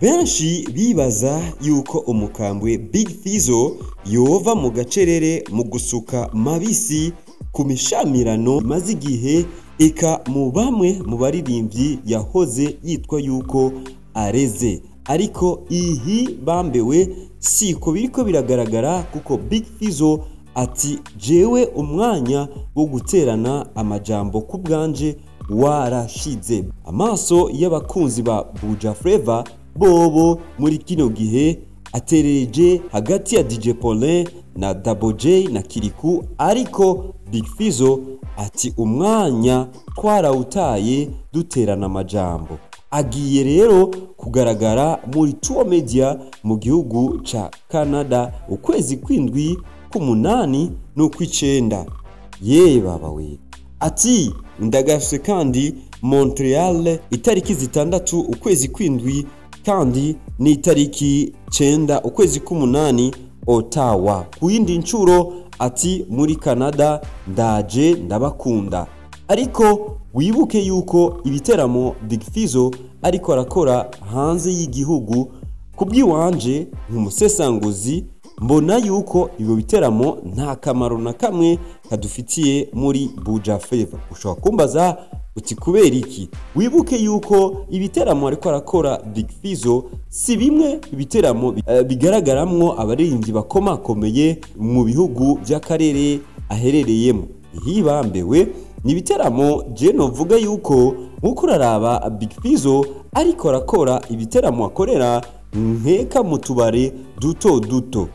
Benshi bibaza yuko umukambwe Big Fizzo yova mu gacerere mu gusuka mabisi ku mishamirano maze igihe eka mu bamwe mu baririmbyi yahoze yitwa yuko areze, ariko ihi bambewe siko biriko biragaragara, kuko Big Fizzo ati jewe umwanya wo guterana amajambo ku bwanje warashize. Amaso y'abakunzi ba Buja Flava bobo muri kino gihe atereje hagati ya DJ Paulin na Double J na Kirikou, ariko Big Fizzo ati umwanya twarawutaye duterana amajambo. Agiye rero kugaragara muri Tour Media mu gihugu ca Canada ukwezi kwindwi k'umunani n'ukw'icenda. Ye baba we, ati ndagafise kandi Montreal itariki 6 ukwezi kwindwi, kandi ni itariki 9 ukwezi k'umunani Ottawa. Ku yindi ncuro ati muri Canada ndaje ndabakunda. Ariko wibuke yuko ibiteramo Big Fizzo ariko arakora hanze y'igihugu, kubwiwanje nk'umusesanguzi mbona yuko ibyo biteramo nta kamaro na kamwe kadufitiye muri Buja Flava. Ushobora kumbaza uti kubera iki? Wibuke yuko ibiteramo ariko arakora Big Fizzo si bimwe ibiteramo bigaragaramwo abaririmbyi bakomakomeye mu bihugu by'akarere aherereyemo. Hibambewe ni ibiteramo je novuga yuko nkuko uraraba Big Fizzo ariko arakora ibiteramo akorera nkeka mu tubare duto duto.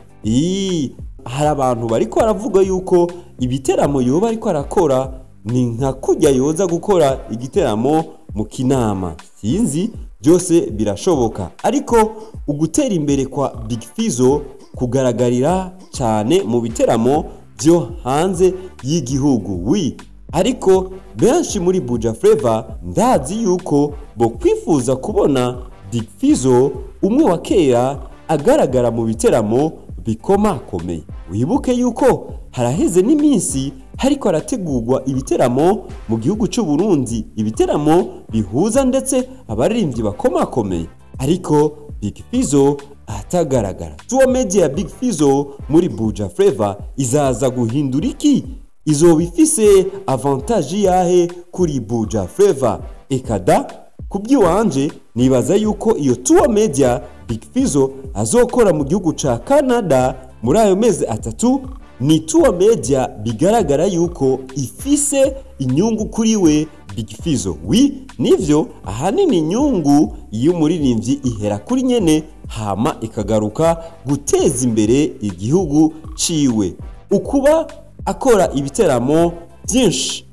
Hari abantu bariko baravuga yuko ibiteramo yoba ariko arakora ni nka kujya yoza gukora igiteramo mu Kinama, sinzi, byose birashoboka. Ariko ugutera imbere kwa Big Fizzo kugaragarira cyane mu biteramo byo hanze y'igihugu. Wi ariko benshi muri Buja Flava ndazi yuko bo kwifuza kubona Big Fizzo umwe wa kera agaragara mu biteramo bikomakomeye. Wibuke yuko haraheze n'iminsi hariko harategurwa ibiteramo mu gihugu cy'u Burundi, ibiteramo bihuza ndetse abaririmbyi bakomakomeye, ariko Big Fizzo atagaragara. Tour Media Big Fizzo muri Buja Flava izaza guhindura iki? Izoba ifise avantage yahe kuri Buja Flava? Ekada kubyiwanje nibaza yuko iyo Tour Media Big Fizzo azokora mu gihugu ca Canada muri ayo mezi 3 ni Tour Media bigaragara yuko ifise inyungu kuri we Big Fizzo. Wi nivyo, ahanini inyungu iyo umuririmbyi ihera kuri nyene hama ikagaruka guteza imbere igihugu ciwe. Ukuba akora ibiteramo byinshi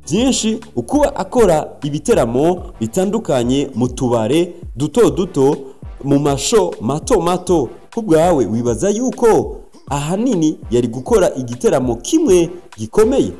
byinshi, ukuba akora ibiteramo bitandukanye mu tubare duto duto, mu masho mato mato, kubwawe wibaza yuko ahanini yari gukora igiteramo kimwe gikomeye.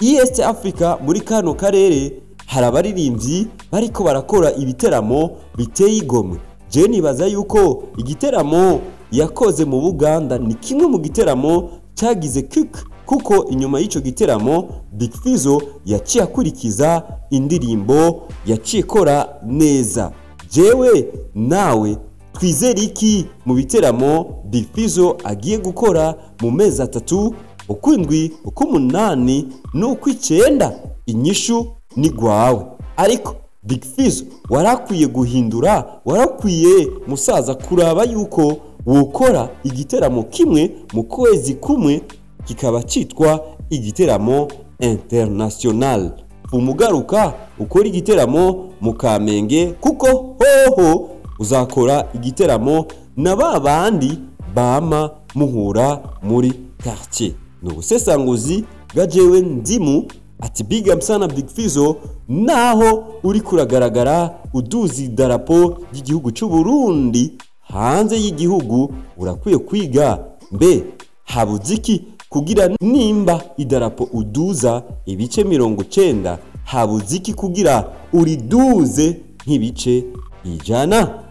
East Africa muri kano karere hari abaririmbyi bariko barakora ibiteramo biteye igomwe. Je nibaza yuko igiteramo yakoze mu Buganda ni kimwe mu giteramo cyagize kick, kuko inyuma y'ico giteramo Big Fizzo yaciye akurikiza indirimbo yaciye ikora neza. Jewe nawe twizere iki mu biteramo Big Fizzo agiye gukora mu mezi 3, ukwindwi, uk'umunani n'ukw'icenda? Inyishu ni gwawe. Ariko Big Fizzo warakwiye guhindura, warakwiye musaza kuraba yuko wokora igiteramo kimwe mu kwezi kumwe kikaba cyitwa igiteramo international. Umugaruka ukora igiteramo mu Kamenge, kuko hoho uzakora igiteramo na babandi bama muhura muri quartier. Nubusesanguzi gajewe ndimu ati big up sana Big Fizzo, naho uri kuragaragara uduzi idarapo ry'igihugu cy'u Burundi hanze y'igihugu, urakwiye kwiga mbe habuziki kugira nimba idarapo uduza ibice 90, habuziki kugira uriduze nk'ibice 100.